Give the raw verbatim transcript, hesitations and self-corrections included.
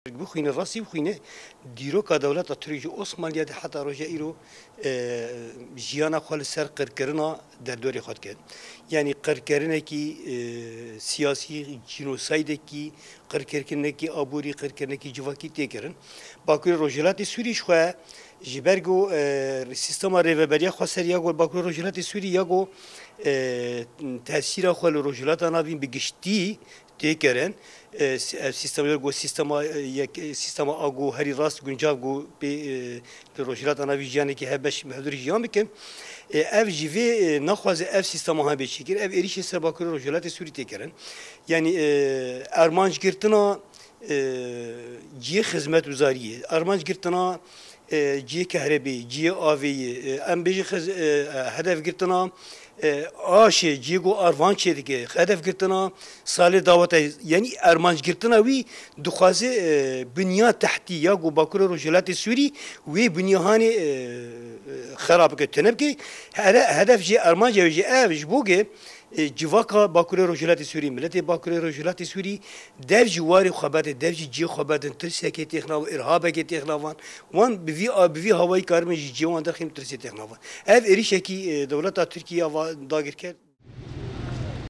Bixwîne, rastî bixwîne, dîroka dewleta Tirk ji Osmaniye de heta roja îro, e, jiyana xwe li ser qirkirina derdorê xwe dike. Yanî qirkirinekî, e, siyasî, cînosaydekî, qirkirkirinekî aborî, qirkirinekî civakî tê kirin. Bakurê Rojhilatê Sûrî ji xwe ji ber ku, e, sîstema rêveberiya xweser ya ku li Bakurê Rojhilatê Sûrî ya ku, e, tesîra xwe li Rojhilata Navîn bi giştî tê kirin. E, s-, ev sîstem ya ku sîstema, e, yek, e, sîstema a ku herî rast guncav ku pê, e, li Rojhilata Navîn jiyanekî hevbeş bi hevdûrî jiyan bikin. E, ev ji vê, e, naxwaze ev sîstema hebe çêkir. Ev êrîşê ser Bakurê Rojhilatê Sûrî tê kirin. Yanî, e, armanc girtina, e, cihê xizmetguzariyê, armanc girtina, e, cihê kehrebê, cihê avê yê, e, em bêjin xiz-, e, hedef girtina, e, aşê, cihê ku arvan çêdike, hedef girtina salê dawetê, yanî armanc girtina wî dixwaze, e, binya tehtî ya ku Bakurê Rojhilatê Sûrî wê binya hanê, e, e, xerab bike, tune bike. Here-, hedef jê, armanc ew jê ev ji bo ke, e, civaka Bakurê Rojhilatê Sûrî, miletê Bakurê Rojhilatê Sûrî dev ji warê xwe berdin, dev ji cihê xwe berdin, tirsekê têxinavan, îrhabekê têxinavan. Wan bi vî a-, bi vî hawayî karibin ji cihê wan derxîn, tirsê têxinavan. Ev êrîşekî, e, dewleta Tirkiyê ya va dagirker.